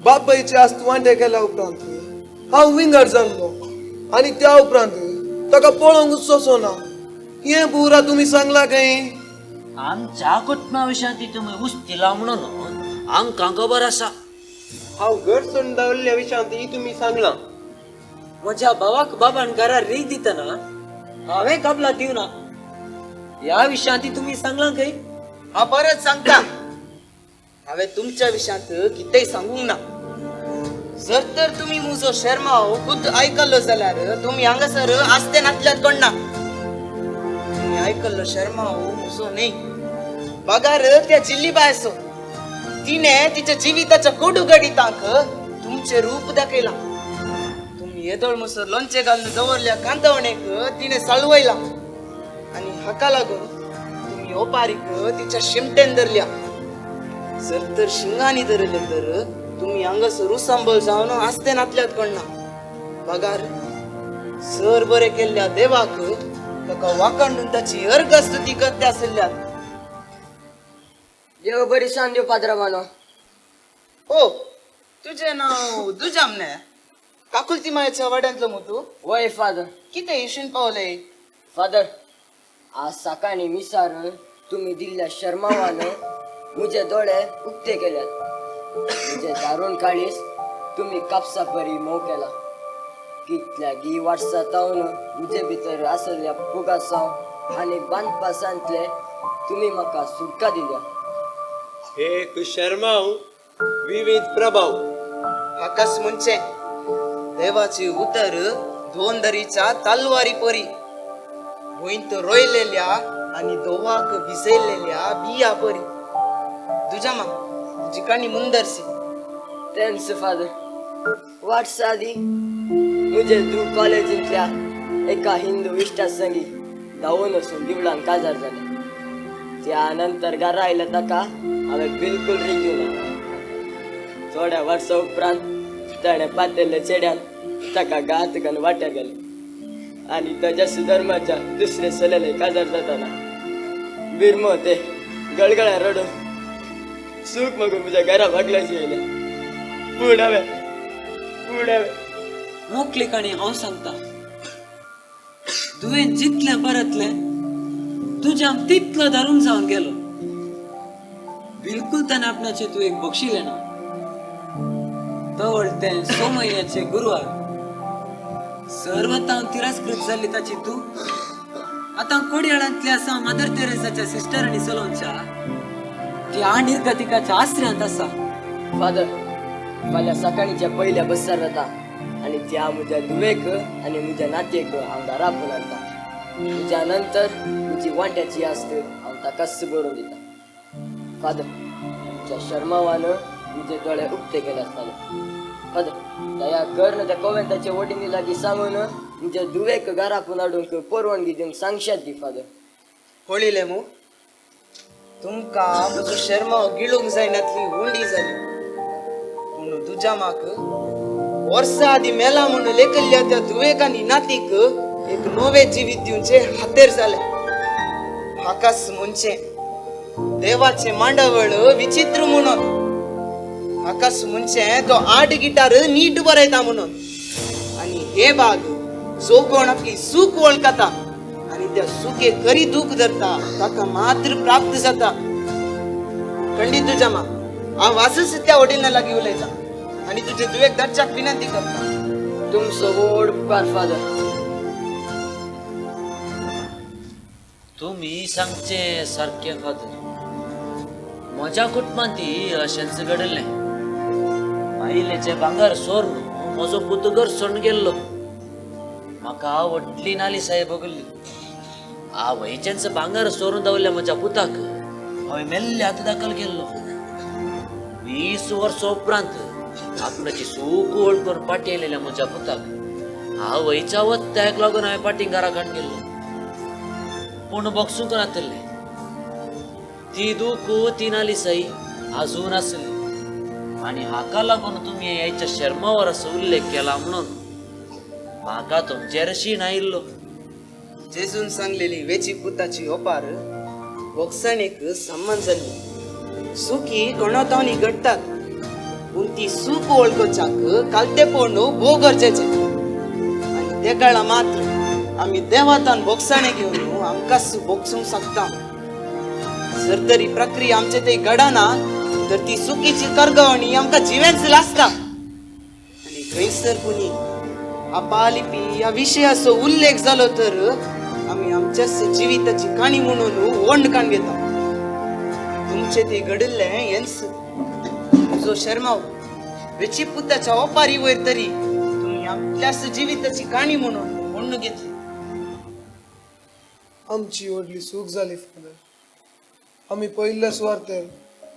बापायची आस्त वांटे केल्या उपरांत हांव विंगड जाल्लो आनी त्या उपरांत ताका पळोवंक सोंसो ना. हें पुरा तुमी सांगला काय? आमच्या कुटुंबा विशयांत तुमी उस्तिला म्हणून आमकां खबर आसा. हांव घर सोडून दवरल्या विशयांत ही तुमी सांगलां. म्हज्या भावाक बाबान घरा रीग दितना हांवें कबला दिवना ह्या विशयांत तुमी सांगलां खंय? हांव परत सांगता, हांवें तुमच्या विशयांत कितेंय सांगूंक ना. जर तर तुमी म्हजो शर्माव खुद आयकल्लो जाल्यार तुमी हांगासर आस्ते नातल्यात कोण ना. तुमी आयकल्लो शर्माव म्हजो न्ही, बगार त्या जिल्ली बायसो. तिणें तिच्या जिविताच्या कोडू गडितांक तुमचें रूप दाखयलां. तुमी येदोळ मुसर लोणचें घालून दवरल्या कांदवणेक तिणें साळवयलां आनी हाका लागून तुमी ओपारीक तिच्या शिमटेन धरल्या. जर तर शिंगांनी धरले तर तुमी हांगासर उसांबळ जावन आस्ते नातल्यात कोण ना. बगार सर बरें केल्ल्या देवाक ताका वाकांडून ताची अर्घ स्तुती करते आसल्यात. देव बरी सांग देव पाद्राबानो. हो, तुजें नांव दुजाम न्हय? काकुलती मायेच्या वाड्यांतलो मू तूं? वय फादर. कितें इशून पावले? फादर, आज सकाळीं मिसार तुमी दिल्ल्या शर्मावान म्हजे दोळे उक्ते केल्यात. म्हजे दारुण काळीस तुमी कापसा परी मोव केला. कितल्या गी वर्सां तावन म्हजे भितर आसल्या पुगासांव आनी बांदपासांतले तुमी म्हाका सुटका दिल्या. एक शर्माव विविध प्रभाव. हाकाच म्हणचें देवाची उतर दोन दरीच्या तलवारी परी, भुंयत रोयलेल्या आनी दोवाक विसयलेल्या बिया परी. तुज्या मा तुजी काणी मुंदरसी. Thanks father. वर्सा आदीं म्हजे धूव कॉलेजींतल्या एका हिंदू इश्टा संगी धांवून वचून दिवळान काजार जालें. त्या नंतर घरा आयलें ताका हांवें बिलकूल रीग दिवना. थोड्या वर्सां उपरांत ताणें पातेल्ल्या चेड्यान ताका घात घालून वाट्यार घालें आनी ताच्या सुधर्माच्या दुसरे चलयेले काजार जाताना बिरमो ते गळगळ्या रडून सूख मागून म्हज्या घरा भागल्याशी येयलें. पूण हांवें मोकली काणी हांव सांगता, तुवें जितलें परतलें तुज्या तितलो दारून जावन गेलो. बिलकुल ताणें आपणाचें तूं एक बक्षिलें ना. तवळ तें 6 म्हयन्याचे गुरवार सर्वतां तिरस्कृत जाल्ली ताची तूं आतां कोडयाळांतल्या आसा मदर तेरेसाच्या सिस्टरांनी चलोवच्या ती निर्गतिकाच्या आश्रयांत आसा. फादर, फाल्यां सकाळींच्या पयल्या बसार वता आनी त्या म्हज्या धुवेक आनी म्हज्या नातयेक हांव घरा आपोवन हाडटा. तुज्या नंतर म्हजी वांट्याची आस्त हांव ताकाच बरोवन दिता. फादर, तुमच्या शर्मावान म्हजे दोळे उक्ते केले आसताले. फादर, दया कर त्या कोवेंताचे वडिनी लागीं सांगून म्हज्या धुवेक घरा आपोवन हाडूंक परवानगी दिवंक सांगशात दी फादर. पळयलें मू, तुमकां म्हजो शेरमांव गिळूंक जायनातली उंडी जाली. पूण तुज्या म्हाक वर्सां आदीं मेला म्हणून लेखिल्ल्या त्या धुवेक आनी नातीक एक नवें जिवीत दिवचें हातेर जालें. हाकाच म्हणचें देवाचें मांडावळ विचित्र म्हणून, हाकाच म्हणचें तो आठ गिटार नीट बरयता म्हणून. आनी हे बाग जो कोण आपली सूख वळखता आनी त्या सुखे खरी दूख धरता ताका मात्र प्राप्त जाता. खंडीत तुज्या मा हांव आजच त्या वडिलां लागीं उलयता आनी तुजे धुवेक धाडच्याक विनंती करता. तुमचो व्हड उपकार फादर. तुमी सांगचें सारकें फादर. म्हज्या कुटुंबांत ती अशेंच घडिल्लें. बायलेचें भांगर सोरून म्हजो पूत घर सोडून गेल्लो. म्हाका व्हडली नाली साहेब भोगल्ली. आवयचेंच भांगर सोरून दवरलें म्हज्या पुताक. हांवें मेल्ले हात दाखल केल्लो. 20 वर्सां उपरांत आपणाची सूख वळखून फाटीं आयलेल्या म्हज्या पुताक आवयच्या वत्याक लागून हांवें फाटीं घरा काडून गेल्लो. पूण बक्षूंक नातिल्लें. ती दूख ती नाली सई अजून आसली. आनी हाका लागून तुमी ह्याच्या शर्मावर असो उल्लेख केला म्हणून म्हाका तुमचेर शीण आयिल्लो. जेजून सांगलेली वेची पुताची ओपार बोगसणेक संबंद जाल्ली. सुखी कोणातावनी घडटात पूण ती सूख वळखुच्याक कालतेपण भोव गरजेचें. आनी ते काळा मात्र आमी देवातान बोगसणे घेवन आमकांच बोगसूंक शकता. जर तरी प्रक्रिया आमचे ते घडना तर ती सुखीची करगवणी आमकां जिवेंच लासता. आनी खंयसर कोणी आपालिपी ह्या विशयाचो उल्लेख जालो तर आमी आमच्याच जिविताची काणी म्हणून ओंड काण घेता. तुमचे ते घडिल्लें हेंच. तुजो शर्माव वेची पुताच्या ओपारी वयर तरी तुमी आपल्याच जिविताची काणी म्हणून ओंड घेतली. आमची व्हडली सूख जाली फादर. आमी पयल्या सुवातेर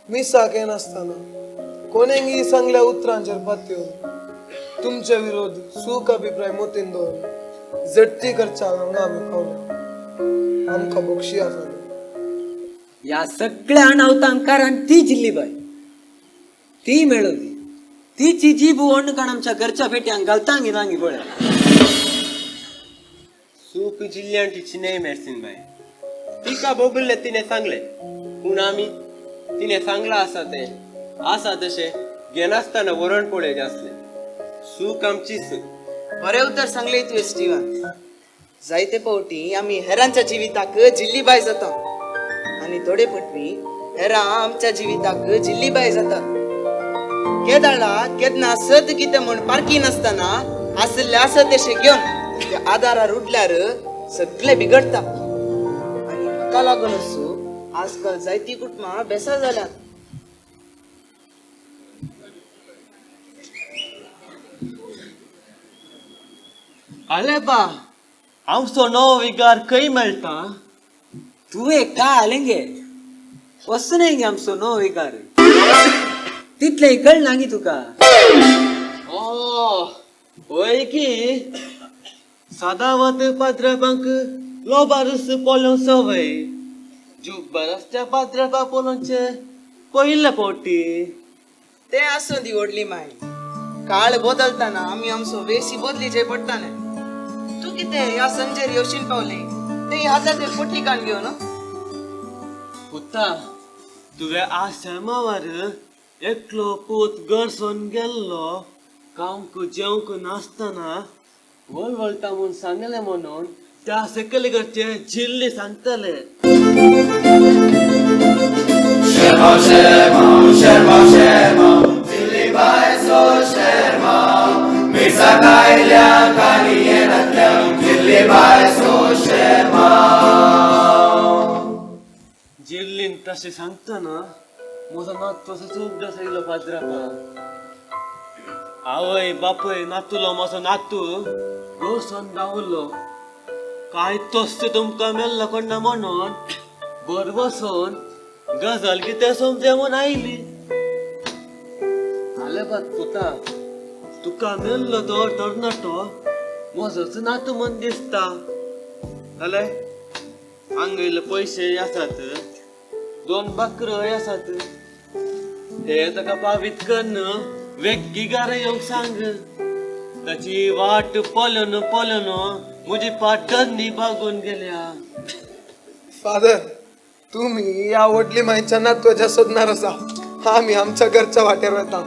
मिसाक येनासतना कोणेंगी सांगल्या उतरांचेर पातयेवन तुमचे विरोध सूख अभिप्राय मोतीन दवरून झडटी करच्याक हांगा आमी पावल्या. आमकां बक्षिया फादर. ह्या सगळ्या अनावतांक कारण ती जिल्ली बाय. ती मेळोली तिची जीब ओंडकाण आमच्या घरच्या पेट्यांक घालतांगी नांगी पळय. सूख जिल्ल्यांटीची न्हय मेर्सीन बाय. तिका भोगल्लें तिणें सांगलें पूण आमी तिणें सांगलां आसा तें आसा तशें घेनासतना वरण पळयचें आसलें. सूख आमचीच. बरें उतर सांगलें तुवें स्टिवन. जायते फावटी आमी हेरांच्या जिविताक जिल्ली बाय जाता आनी थोडे फावटी हेरां आमच्या जिविताक जिल्ली बाय जातात. केदाळा केन्ना सद कितें म्हूण पारखी नासतना आसले आसा तशें घेवन त्या आदारार उडल्यार सगळें बिगडटा. आनी हाका लागूनच आजकाल जायतीं कुटुंबां बेसार जाल्यात. आले बा आमचो नवो विगार खंय मेळटा? तुवें काय आलें गे वचून गे आमचो नवो विगार तितलें कळना गे तुका. वय की सदांवत पाद्रपांक लोबारूस पळोवंक संवय. जुब्बर आसच्या पाद्रपा पळोवचें पयले फावटी. तें आसूं दी व्हडली माय. काळ बदलताना आमी आमचो वेशी बदलीचे पडटाले. तूं कितें ह्या संजेर येवशीन पावली ते हाताचेर पोटली काण घेवन? पुता तुवें आज शेमावार एकलो पूत घर सोडून गेल्लो खावंक जेवंक नासतना वळवळटा म्हूण सांगलें म्हणून त्या सकले घरचे जिल्ली सांगतले. Sherma, Sherma, Sherma, Sherma, Jilly बायचो Sharma. मिसाक आयल्या काणी येनातल्या जिल्ली बायचो शर्मा. जिल्लीन तशें सांगतना म्हजो नातू असो उगडास आयलो पाद्रापा. आवय बापूय नातुलो म्हजो नातू रोसन रावलो. काय तोस्त तुमकां मेल्लो कोण्णा म्हणून बर बसून गजाल कितें समजे म्हूण आयली. आले बात पुता तुका मेल्लो तो तरणाटो म्हजोच नातू म्हूण दिसता. जाल्यार हांगा इल्ले पयशे आसात दोन बकरय आसात. हे ताका पावीत कन्न वेग्गी घरा येवंक सांग. ताची वाट पळोवन पळोवन म्हजी पाटणी बागून गेल्या. फादर, तुम्ही या व्हडली मायच्या नातवाच्या सोदणार आसा. आमी आमच्या घरच्या वाटेर वता.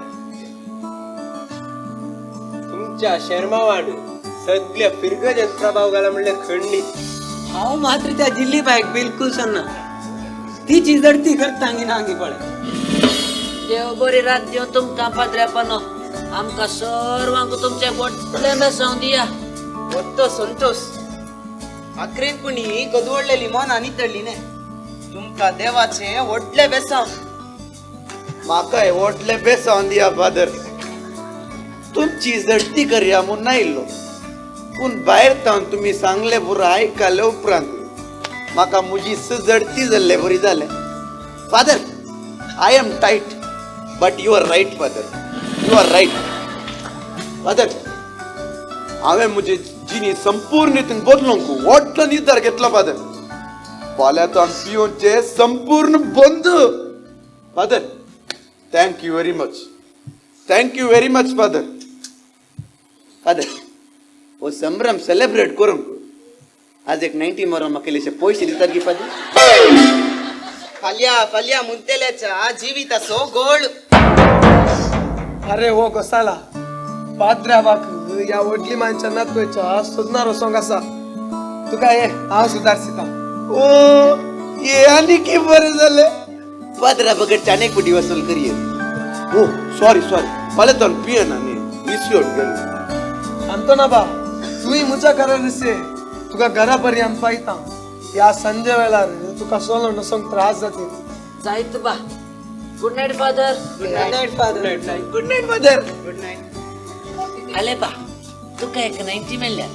तुमच्या शेरमावान सगळ्या फिरगजेन प्रभाव घाला म्हणल्यार खंडीत. हांव मात्र त्या जिल्ली बायक बिलकुल सांगना. तिची जडती करता नांगी पळय. देव बरी रात दिवन तुमकां पाद्र्यापानो. आमकां सर्वांक तुमचे व्हडलें बेसांव दिया. वत्तो संतोष आखरेन पुणी गदवडलेली मनां नितळ्ळी न्ही. तुमकां देवाचें व्हडलें बेसांव. म्हाकाय व्हडलें बेसांव दिया फादर. तुमची झडती करया म्हूण नायलो, पूण भायर तावन तुमी सांगले पुरो आयकले उपरांत म्हाका म्हजी झडती जाल्ले बरी जालें. Father, I am tight, but you are right father, you are right father. हांवें म्हजी जिणी संपूर्ण रितीन बदलूंक व्हडलो निर्धार घेतलो फादर. फाल्यां तो पिवचे संपूर्ण बंद. Father, thank you very much, thank you very much father. Father, हो संभ्रम सेलेब्रेट करूंक आज एक 90 मरो म्हाका इल्लेशे पयशे दितात गी फादर? फाल्यां फाल्यां मुंतेल्याच्या जिविताचो गोळ. अरे हो गोसाला, पाद्र्याबाक ह्या व्हडली मायच्या नातवाच्या सोदणार वचोंक आसा. तुका हे हांव सुदारसिता. ओ हे आनी की बरें जालें. पाद्रा बगर अनेक पटी वसूल करये. ओ सॉरी सॉरी, फाल्यां तो पियना न्ही, विसरून गेलो. अंतोना बा, तूंय म्हज्या घरा दिसे. तुका घरा पर्यंत पायता. ह्या संजे वेळार तुका सोलोन वचोंक त्रास जाता. जायत बा. Good night father. Good night father. Good night father. Good night. आले बा, तुका एक 90 मेळ्ळ्या.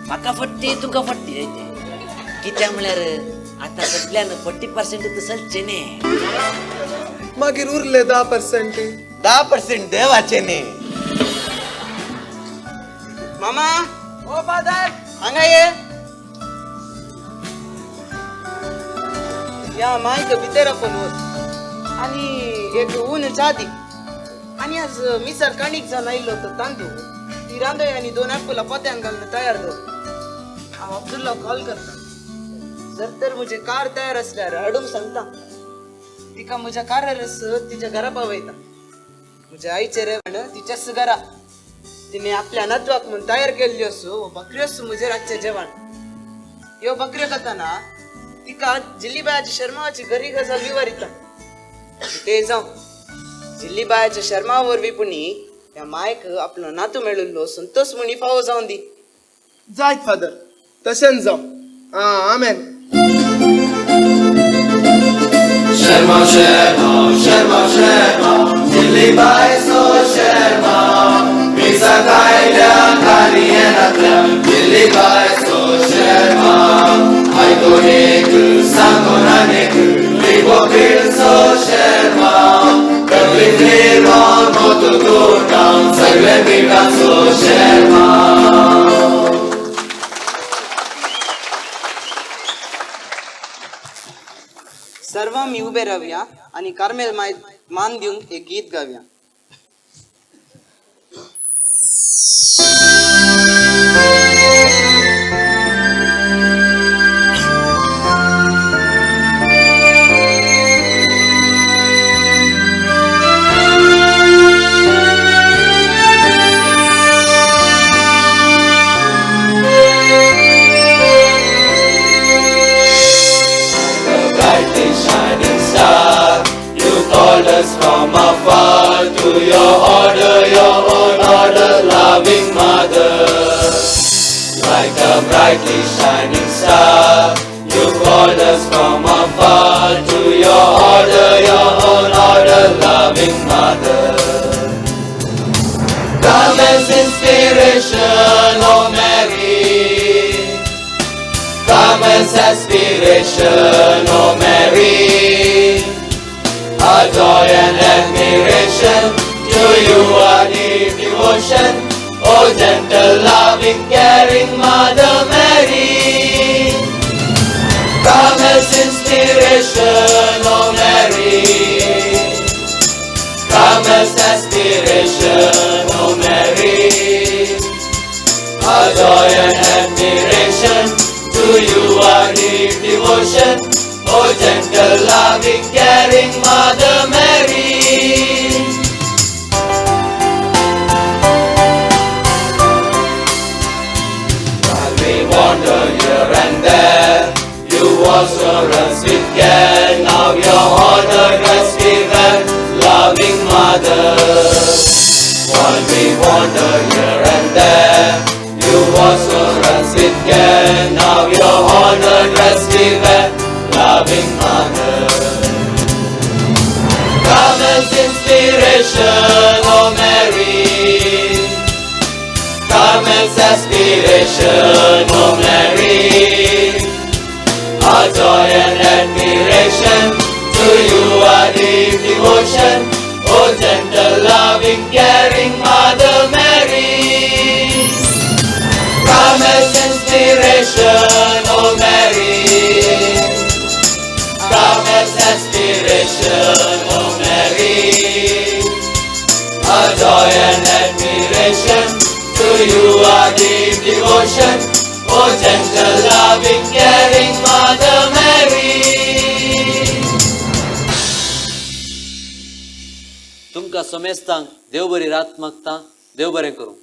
म्हाका 40, तुका 40 जायते. कित्याक म्हळ्यार आतां सगळ्यान 40% चलचें न्ही. मागीर उरले 10%. 10% देवाचें न्ही. मामा, ओ फादर, हांगा ये. या मायक भितर आपोवन वच आनी एक ऊन च्या दी. आनी आज मिसर कणीक जावन आयिल्लो तो तांदूळ ती रांदोळी आनी 2 एपलां पोत्यान घालून तयार दवर. हांव अब्दुल्ला कॉल करता. जर तर म्हजें कार तयार आसल्यार हाडूंक सांगता. तिका म्हज्या कारारच तिच्या घरा पावयता. म्हज्या आईचें रेवण तिच्याच घरा. तिणे आपल्या नातवाक म्हूण तयार केल्ल्यो असो बकऱ्योच म्हजें रातचें जेवण. ह्यो बकऱ्यो खाताना तिका जिल्लीबायाच्या शर्माची घरी गजाल विवरिता. ते जावं, जिल्लीबायाच्या शर्मा वरवीं पुणी ह्या मायक आपलो नातू मेळिल्लो संतोष म्हणी फावो जावन दी. जायत फादर, तशेंच जावं. आमेन. Sherma Sherma Sherma Sherma जिल्लीबाय सो शर्मा मिसाक आयल्या कारियेनांतल्या जिल्लीबाय सो शर्मा. आयकोन एक सांगोन आनेक हिपोक्रीट सो शर्मा तकली फिरोन मोतू गुंडावन सगळे पिठाचो शर्मा. सर्व आमी उबे रावया आनी कार्मेल माय मान दिवंक एक गीत गावया. From afar to your order, your own order, loving mother. Like a brightly shining star, you called us from afar to your order, your own order, loving mother. Come as inspiration, O Mary. Come as aspiration, O Mary. Our joy and admiration to you, our deep devotion, O gentle, loving, caring Mother Mary. Come as inspiration. inspiration, O Mary. Carmel's aspiration, O Mary. Our joy and admiration, to you our deep devotion, O gentle, loving, caring Mother Mary. While we wander here and there, you wash over us with care. Now your honor dress we wear, loving Mother. While we wander here and there, you wash over us with care. Now your honor dress we wear, loving Mother. Carmel's inspiration, O Mary. Carmel's aspiration, O Mary. Our joy and admiration, to you our deep devotion, O gentle, loving, caring Mother Mary. Carmel's inspiration, O Mary. Carmel's aspiration, O Mary. Our joy and admiration, to you our deep devotion, O gentle, loving, caring Mother Mary. तुमकां समेस्तांक देव बरी रात मागता, देव बरें करूं.